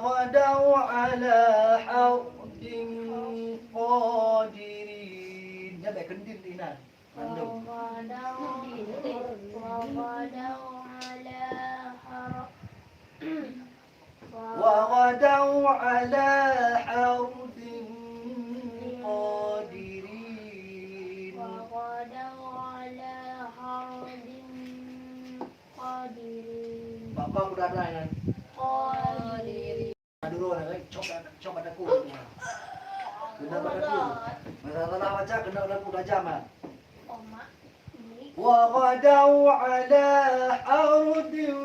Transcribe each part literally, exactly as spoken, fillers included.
Ghadau ala hardin qadirin. Nyan bèk keundin inan. Mandum. Wa ghadau, wa ghadau ala har-, Wa ghadau ala hardin qadirin. Wa ghadau ala hardin qadirin. Bak, bak udah ada kan? Qadirin. Dulu ada kan? Cok, cok ada ku. Kena pada ku. Masalah baca kena pada ku tajam kan? Wa ghadau ala hardin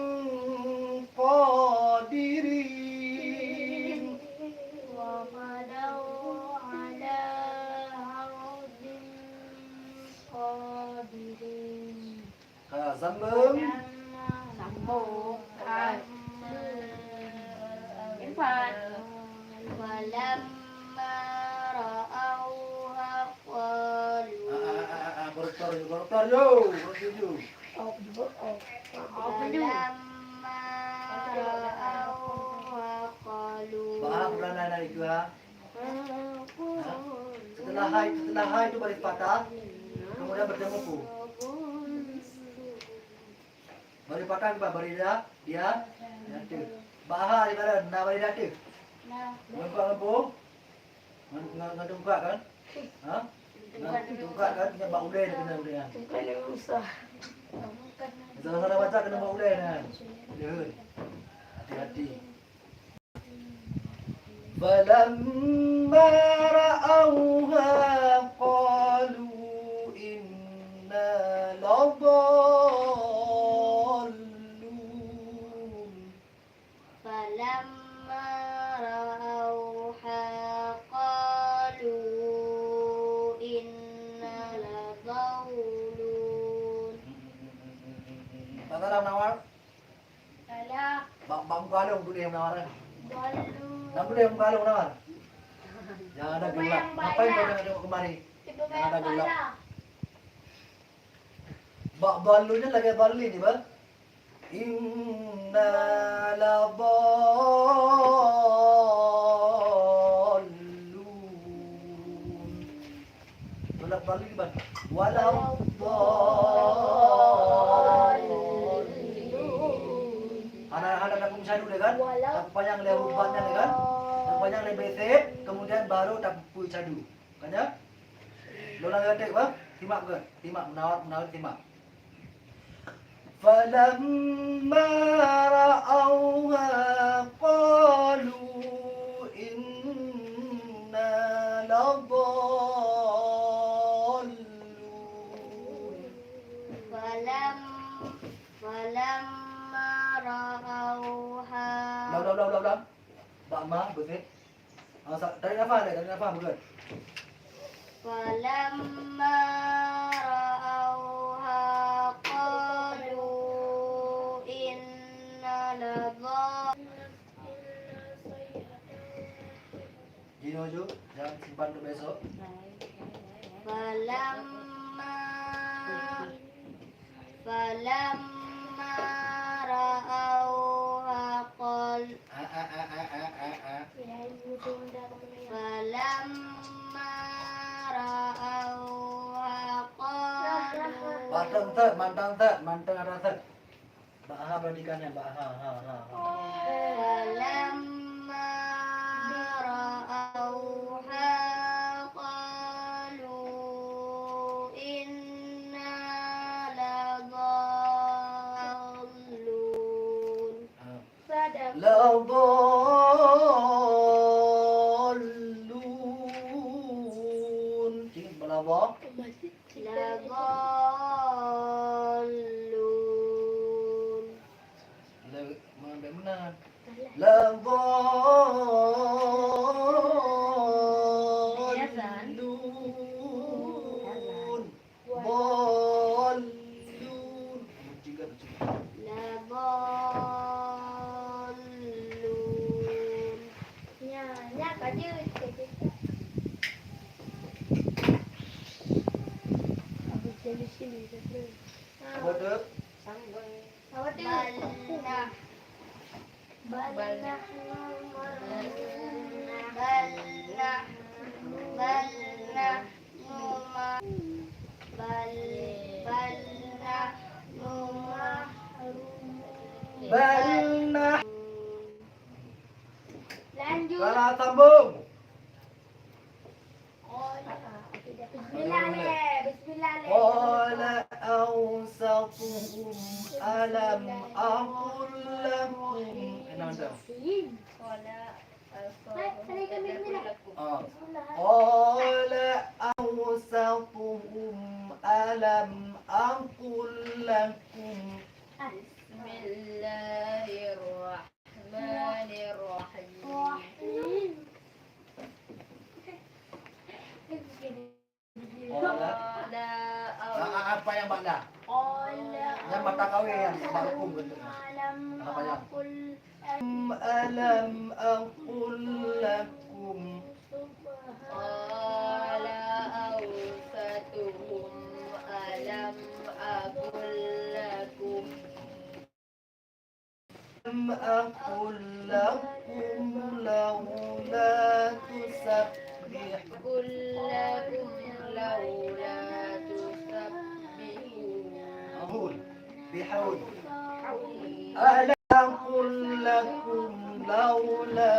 qadirin. Wa ghadau ala hardin qadirin. Ha, sambung. Sambung. Ha. Irfan. Falamma ra'auha qalu. Ah, ah, ah, ah, ah, koruptor, koruptor, yo, koruptor, yo. Oh, oh, oh. Falamma ra'auha qalu. Paham peranan itu, ha? Ha? Setelah hai, setelah hai itu baris patah, kemudian bertemu ku. Baris patah kiban? Baris dia, dia, dia tu. Bak ha di mana? Na baris dia tu. Nampak lampu? Ngan, ngan, ngan tungkak kan? Ha? Ngan tungkak kan? Nyan bak ulèe dia kena ulèe kan? Tungkak lagi susah. Salah-salah baca kena bak ulèe kan? Dia. Hati-hati. Falamma ra'auha qalu inna ladallun. Falamma ra'auha qalu inna ladallun. Bak dalam nawar. Salah. Bak, bak muka along tuléh meunawa kan? Dallun. Nang tuléh muka along meunawa. Jangan ada gelap. Ngapain kau jangan tengok kemari? Jangan ada gelap. Bak dallun nyan lagèe dallin je, bah. Inna ladallun. Wala dhalin, Iban. Wala dhalin. Hana, hana tapeusyadu lé kan? Wala. Tapanyang lé huruf ba nyan lé kan? Tapanyang lé besek, kemudian baru tapeusyadu. Kan ya? Lôn lagèe teuk, bah? Simak ke? Simak, meunawa, meunawa simak. Falamma ra'auha qalu inna ladallun. Falam-, falamma ra'auha. Ulang, ulang, ulang, ulang, ulang. Bak ma, beutôi. Ah, sa-, tarik nafas, tarik nafas, beutôi. Falamma ra'auha qalu inna ladha-. Jinoe ju, jangan simpan untuk besok. Falamma Falamma ra'auha qal-. A, a, a. Falamma ra'auha qalu. Mantong set, mantong set, mantong ada set. Bak ha perhatikan nyan, bak ha, ha, ha, ha. Falamma ra'auha qalu inna ladallun. Ha. Sadaq. Ladallun. Ingat bak ladha. Ladallun. Le-, ma-, bèk meunan. Ladallun. Dhallun. Ladallun. Nya, nya ka jeuet, ka jeuet. Abang jadi sini, dah. Apa tu? Sambung. Apa tu? Bal nah. بل نحن محرومون. بل نحن، بل نحن مح-، بل، بل نحن محرومون. بل نحن. Lanjut. Salah sambung. Bismillah lé, bismillah lé. قال أوسطهم ألم أقل لكم. Qala أوسطهم ألم أقل لكم. Ah. قال أوسطهم ألم أقل لكم. بسم الله الرحمن الرحيم. Qala. Ah, ah, apa yang ba'da? Qala. Yang mata kawé yang marfu'un bentuknya. Alam. Apa yang? Aqul. Alam aqul lakum. Qala awsatuhum alam aqul lakum. ألم أقل لكم لولا تسبحون. أقل لكم لولا تسبحون. أقول، بحول. ألم أقل لكم لولا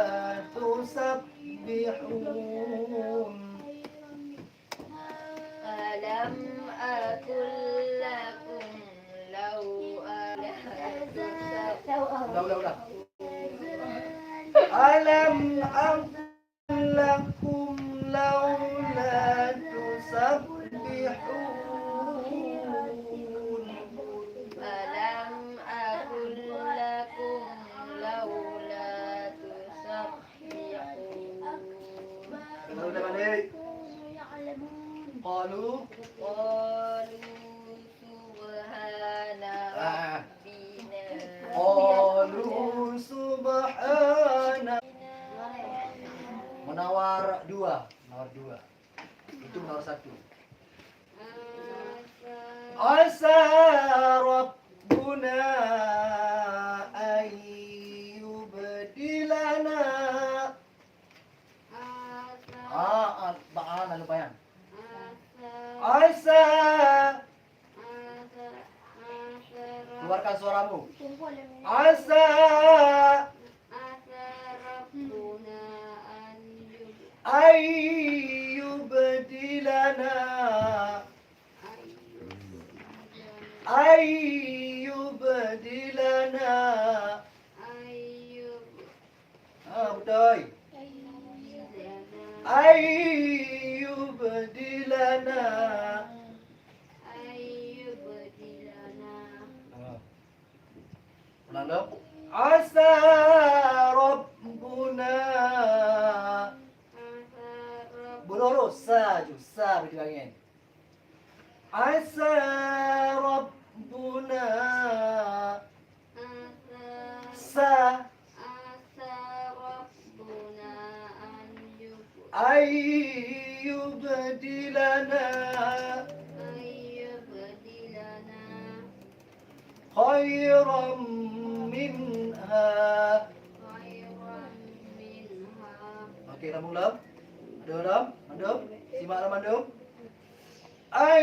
تسبحون. ألم أقل لكم لو ألا تسبحون. لو، لو، لو. ألم أقل لكم لولا تسبحون. ألم أقل لكم لولا تسبحون. Ulang balik. Qalu. Qalu subhana rabbina. Qalu subhana. Munawar dua, munawar dua. Itu munawar satu. Asa rabbuna an yubdilana. Ah, ah, ba-, ah, lalu bayang. Asa. Keluarkan suaramu. Asa. Asa rabbuna an yub- an yubdilana. An yubdilana. Ah, beutôi. An yubdilana. Ah. Ulang dong. Asa rabbuna. Beulurus, sa ju, sa beuti angén. Asa rabbuna. Sa. Asa rabbuna an yub- an yubdilana. An yubdilana. Khairan minha. Khairan minha. Okey, dah mula. Ada dah? Mandum? Simak dah mandum? An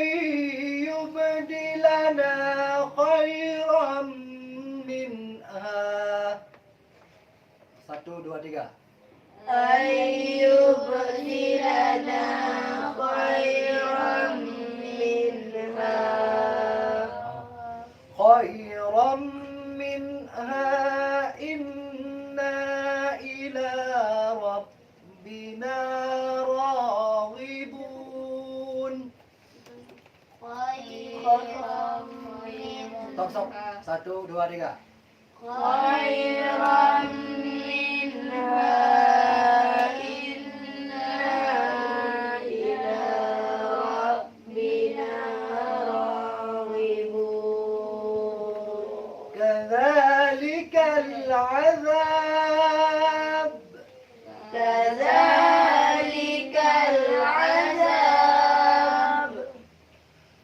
yubdilana khairan minha. Satu, dua, tiga. An yubdilana khairan minha. Khairan minha inna ila rabbina raghibun. Khairan min- Stop, stop. Satu, dua, tiga. Khairan minha inna ila rabbina raghibun. Kadzalikal azab. Kadzalikal azab.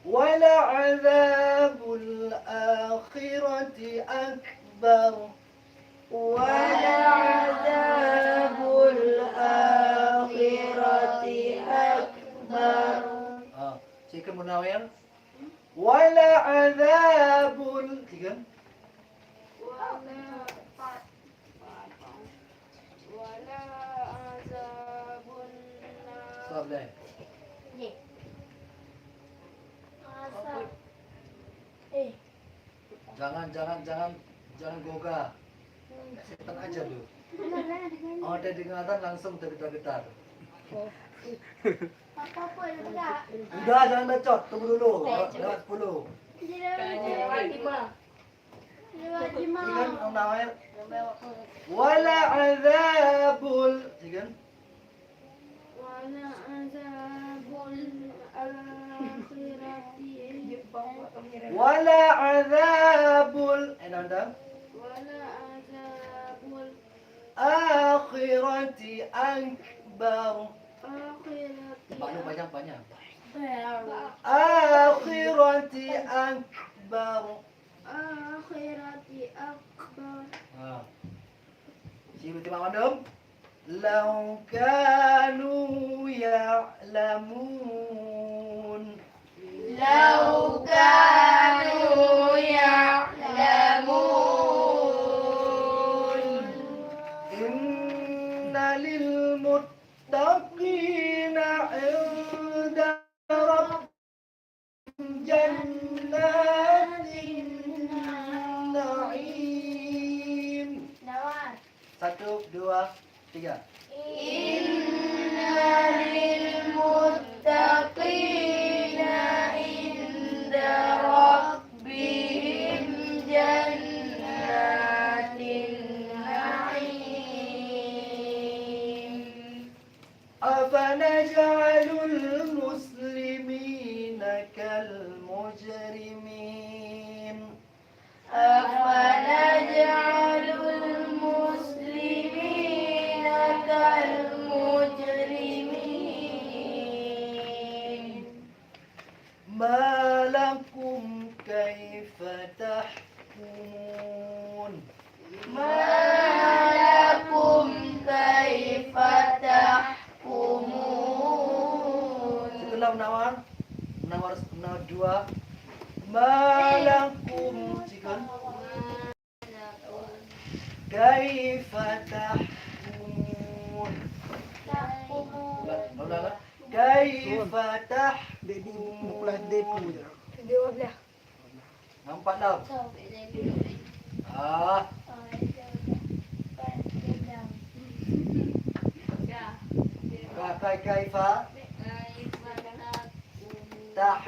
Wala azabul akhirati akbar. Wa Munawir. Wala azabul. Tiga. Wala, wala azabun nar. Stop deh. Ye. Azab. Eh. Jangan, jangan, jangan, jangan goga. Setan aja lu. Oh, dia dengar azan langsung tergetar-getar. Udah, jangan bacot, tunggu dulu. Lewat sepuluh. Lewat lima. Lewat lima. Tiga, enam, ya. Wala azabul. Tiga. Wala azabul akhirati. Wala azabul. Eh, nanda. Wala azabul akhirati akbar. Akhirati. Banyak, banyak. Akhirati akbar. Akhirati akbar. Ha. Sibuk timak mandum. Lau kanu ya'lamun. Lau kanu ya'lamun. Inna lil muttaqina 'inda jannatin na'im. Satu, dua, tiga. Inna lil muttaqina 'inda rabbihim jannatin na'im. أفنجعل المسلمين كالمجرمين. أفنجعل المسلمين كالمجرمين. ما لكم كيف تحكمون. ما لكم كيف تحكمون. Setelah menawar, menawar, menawar dua. ما لكم, cikon. كيف تحكمون. Ulang, ulang. كيف تحكمون. Nampak lam? Ah. Ka-, ka-, kaifa? Tah.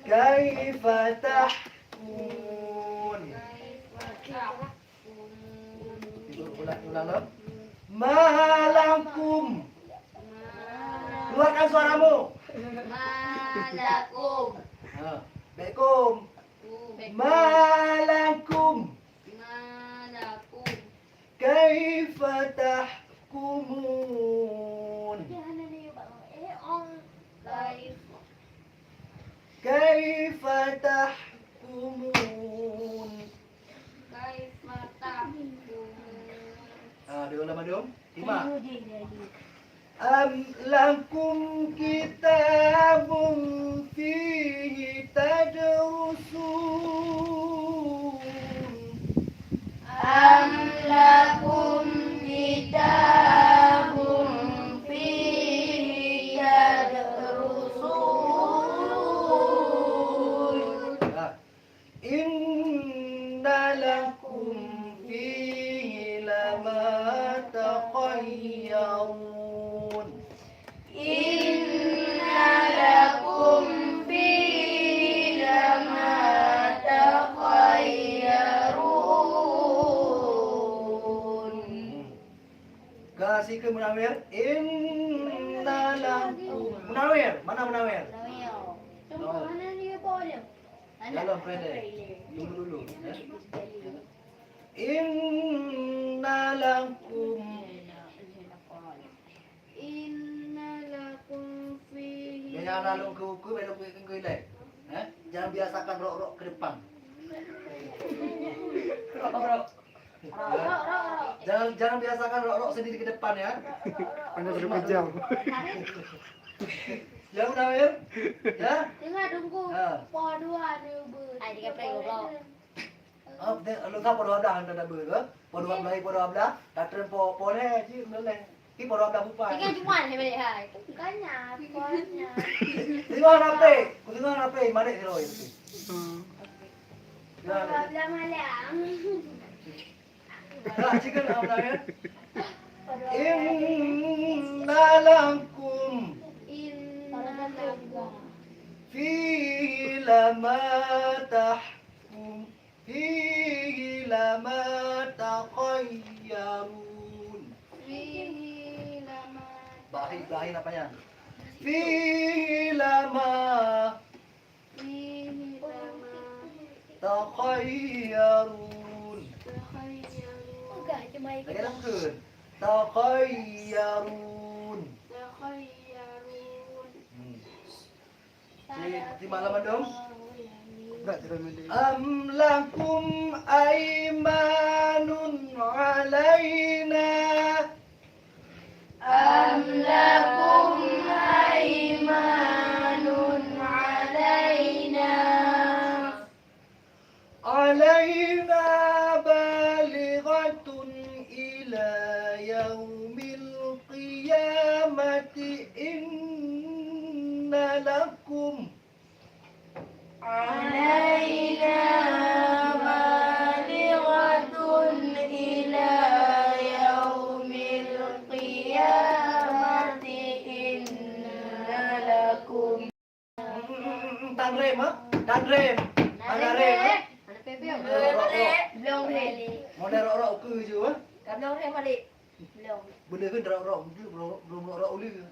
Kaifa tahkumun? Ulang, ulang, ulang. Ma lakum. Keluarkan suaramu. Ma lakum. Ha, baikum. Ma lakum. Ma lakum. Kaifa tahkumun? Kaifa tahkumun? Kaifa tahkumun? Ah, dua lama dong. Lima. Am lakum kitabun fihi tadrusun. Am lakum kitabun fihi tadrusun. Ah. Inna lakum fihi lama takhayyarun. Inna lakum fihi lama takhayyarun. Ka sikeu Munawir. Inna lakum. Munawir, mana Munawir? Munawir. Dalam pendek. Tunggu dulu, ya. Inna lakum. Inna lakum fihi. Jangan lalu ke buku, belok ke, ke, ke, eh? Jangan biasakan rok-rok ke depan. Rok-rok. Rok-rok. Jangan, jangan biasakan rok-rok sendiri ke depan, ya. Hanya satu jam. Ya, Munawir? Ya? Dengar dungku. Ha. Po dua ni ber-, Ai, tiga puluh, dua puluh. Oh, deh, lu sa po dua belas dah, dah, dah ber, ke? Po dua belas, po dua belas, dah tren po, po leh, ji, leh. Ki po dua belas bupan. Tiga Jumat, hai, balik, hai. Bukannya, bukannya. Tengok rapi, ku tengok rapi, manik si Roy. Hmm. Ya. Po dua belas malam. Nah, cikgu nak apa ya? Inna lakum Inna lakum. Fihi lama tahkum. Fihi lama takhayyarun. Fihi lama Bahi, bahi apa ya? Fihi lama Fihi lama takhayyarun. Takhayyarun. Lagi lam keun. Takhayyarun. Takhayyarun. Hmm. Di, di malam ada? Berat, berat, berat. Am lakum aimanun alaina. أم لكم أيمان علينا علينا بالغة إلى يوم القيامة إن لكم علينا بالغة إلى يوم القيامة إن لكم. Tan rem, ha? Tan rem. Tan rem, ha? Belum balik. Model rok-rok ukeue je, ha? Ka belum rem balik. Belum. Boleh kan rok-rok, belum rok-rok uleue.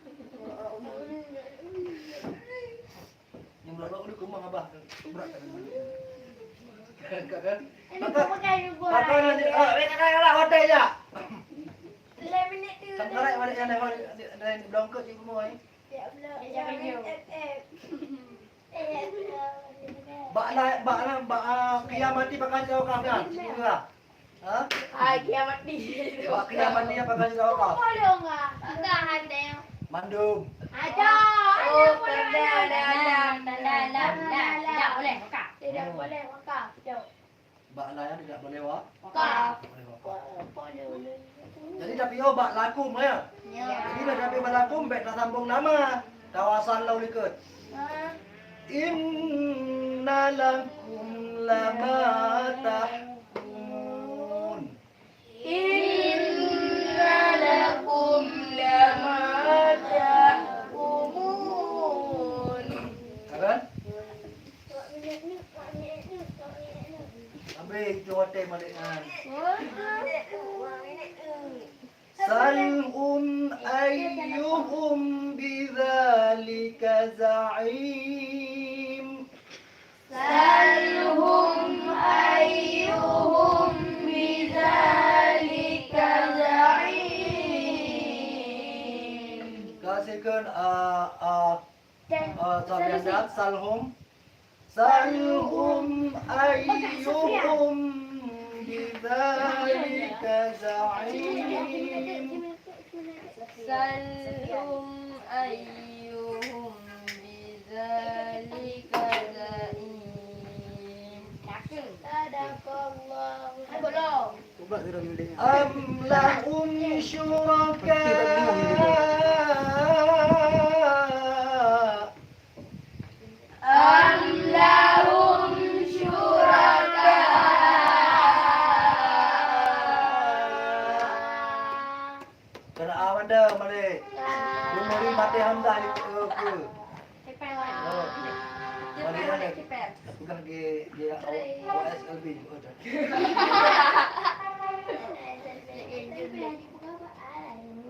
Nyang rok-rok uleue kumang abah. Berat kan? Kan, kan? Maka, maka nanti, ah, weh, kata lah, hotel je. Lima minit tu. Tangkarai balik yang dah, dah, dah, dah, belum kot je rumah ni. Bak la-, bak la-, bak, ah, kiamat ni pakai sidroe kaf kan? Buka. Ha? Ah, kiamat ni. Bak kiamat ni pakai sidroe kaf. Boleh enggak? Enggak ada. Mandum. Ada. Oh, ada, ada, ada, ada, ada, ada, ada. Tidak boleh, buka. Tidak boleh, buka. Jauh. Bak la nyan tidak boleh wa-, Wakaf. Boleh wakaf. Jadi, tapi, oh, bak lakum, ya? Ya. Jadi, dah tapi bak lakum, bèk tasambong lama. Tawasan lau likot. Ha. Inna lakum lama tahkumun. Inna lakum lama tahkumun. Kan? Habis itu watèe malik nyan. Salhum ayyuhum bidzalika za'im. Salhum ayyuhum bidzalika za'im. Kasihkan, ah, ah, Ah, sabian dah, salhum. Salhum ayyuhum bidzalika za'im. Salhum ayyuhum bidzalika za'im. Sadaqallahu. Am lahum syuraka. Am lahum syuraka. Kena a mantong, Malik. Meunuri maté hamzah di, eh, ke. Cepet lah. Oh. Cepet, Malik, cepet. Peugah di, di O S L B. Oh, dah.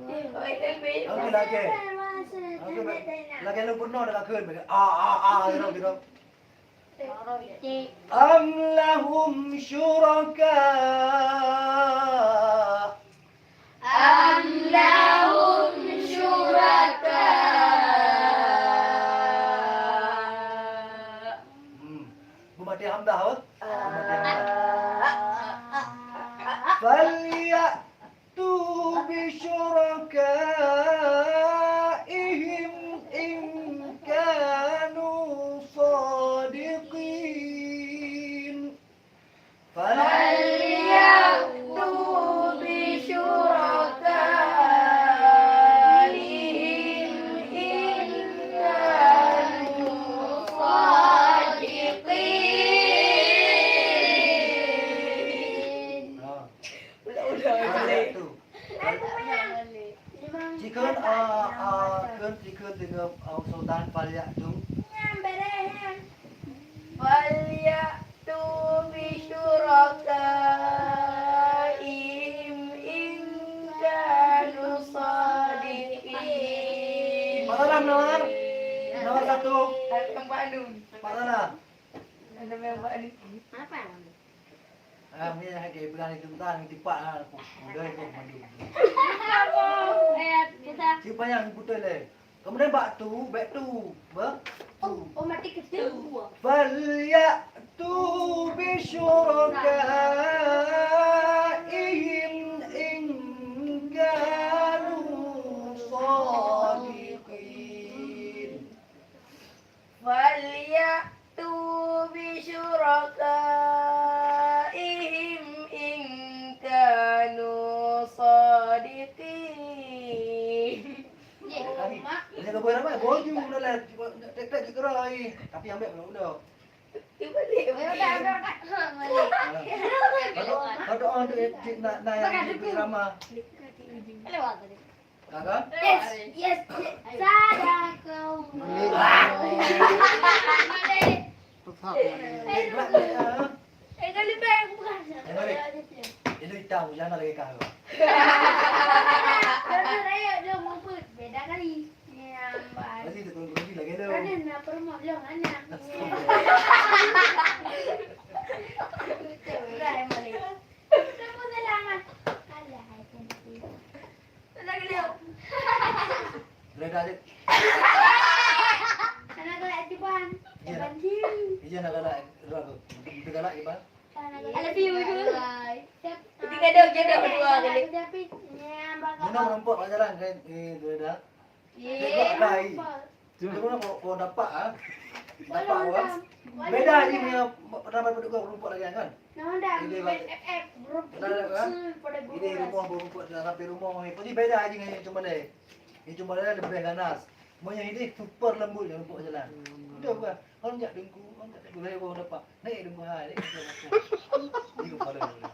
Oke, lagi. Oke, lagi lu pernah dah lakukan. Ah, ah, ah, gitu, gitu. Am lahum syuraka. Am lahum syuraka. Hmm. Beumaté hamzah, oh. Beumaté hamzah. Falya-, فليأتوا بشركائهم إن كانوا صادقين. فليأتوا بشركائهم إن كانوا صادقين. Ha. Ulang-ulang balik. Cikheun, ah, ah, kheun, cikheun deungon, ah, Sultan, فليأتوا. فليأتوا بشركائهم إن كانوا صادقين. Pak Tanah, nomor, nomor satu. Pak Tanah. Ada yang Pak Adi. Apa? Ah, ni hai ke bilang itu tentang tipak, ah, aku. Udah itu mandi. Apa? Eh, kita. Siapa yang putus le? Kemudian bak tu, bak tu. Ba? Tu. Oh, oh, mati kecil. فليأتوا بشركائهم إن كانوا صادقين. فليأتوا بشركائهم إن كانوا صادقين. Jadi, mak. Ini kau buat apa? Boju mula lah. Tek-tek je gerai. Tapi ambil belum dah. Cuba lihat. Udah, udah, udah. Balik. Kau doa tu, nak, nak yang drama. Lewat tadi. Kakak? Yes, yes, yes. Sadaqallah. Balik. Balik. Balik. Eh, kali baik bukan. Eh, balik. Itu hitam, jangan lagi kau. Betul, ayo, jom ngumpet. Beda kali. Nyambat. Masih tu, lagi tu. Ada nak promote belum, anak? Betul, dah, yang balik. Kamu selamat. Alah, hai, cantik. Reda je. Anak galak Iban. Iya. Iban Jim. Iya, nak galak. Reda tu. Kita galak, Iban. I love you, Ibu. Bye. Tiga dong, jodoh dua kali. Mana merumpok kat jalan, kan? Eh, Reda. Ye. Tengok kai. Cuma kau, kau dapat, ah. Dapat, ah. Beda je dengan pertama penduduk kau rumput lagi, kan? Nah, dah, ini, F F, grup, dah, dah, kan? Ini rumah baru rumput dah sampai rumah ni. Pasti beda je dengan yang cuma ni. Yang cuma ni lebih ganas. Cuma yang ini super lembut yang rumput jalan. Betul bukan? Kau jak dengku, kau jak dengku, saya baru dapat. Naik dengku hai, naik dengku hai. Ini kepala dia.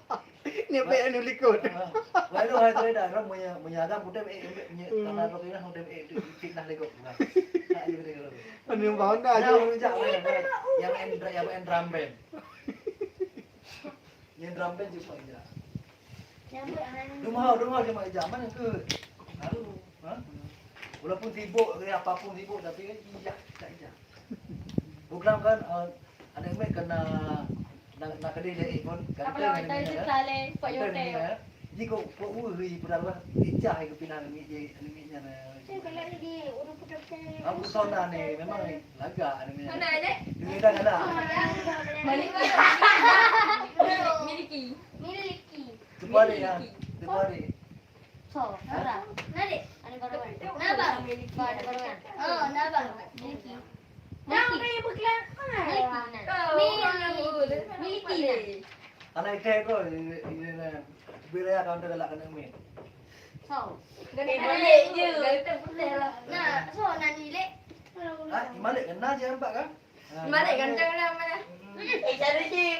Ni apa yang anu likot? Ah, walau hai tu dah, orang punya, punya agam putih, eh, eh, punya, hmm, tanah roh ni, putih, eh, tu fitnah likot. Nah, tak ada benda tu. Anu bau dah, nah, je. Orang jak, yang, yang, yang drum band. Yang drum band cuma ijak. Rumah, rumah cuma ijak. Mana ke? Lalu, ha? Walaupun sibuk ke, apapun sibuk, tapi kan ijak, tak ijak. Program kan, eh, aneuk miet kena, nak, nak kedai lé, eh, pun ganteng aneuk miet, eh. Ganteng aneuk miet, eh. Ji kok, kok weuh, ji peugah ijak, eh, kepinah aneuk miet, ji aneuk miet nyan, eh. Aku sona ni, memang ni, lagak aneuk miet. Mana, Dek? Dia dah galak. Miliki. Miliki. Miliki. Cuba deh, ya. Cuba deh. So, ora. Nadik. Ada baru kan? Nabang. Ada baru kan? Oh, nabang. Miliki. Miliki. Miliki. Miliki. Anak ikai tu, ini, ini, ini. Bila ya, kawan tergalak kena main. So. Ganteng balik je. Ganteng putih lah. Nah, so, nani lek. Ha, Malik kena je nampak kan? Ha, Malik ganteng lah mana? Eh, cari je.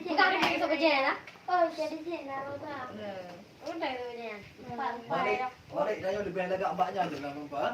Bukan ada yang sok kerja lah. Oh, jadi je nak apa? Udah kerja. Malik, Malik dah lebih lagak mbaknya tu lah nampak.